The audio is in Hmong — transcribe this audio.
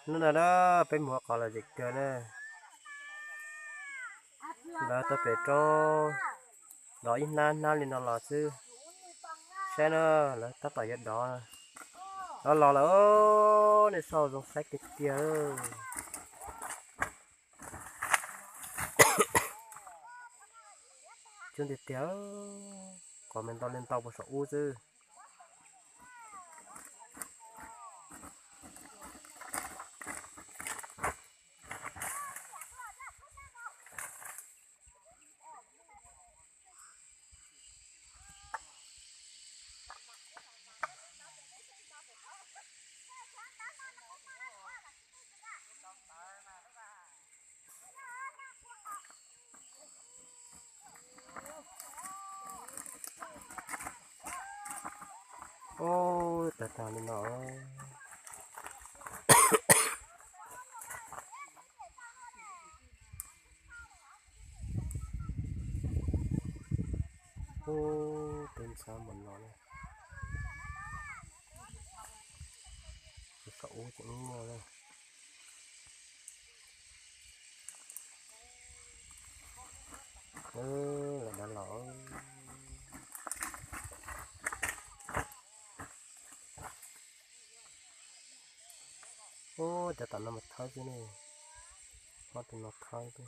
Hnub no na, peb mus qhov los zem kawg na. Lawv tau pem roob dov ib hnab hnab li no los xwb. Saib na, lawv tab tom yuav dov. Dov los lawm, nej saib zoo saib tiag tiag. Coob tiag tiag, qhov me ntau li ntau puag saum ub xwb. Ub, tag tag li no. Ub, peb ntxhab npaum no na. Saum ub tseem muaj na. Lawv dov los. Ub, cov tom no mas thawb xwb ne. Ob tug no thawb xwb.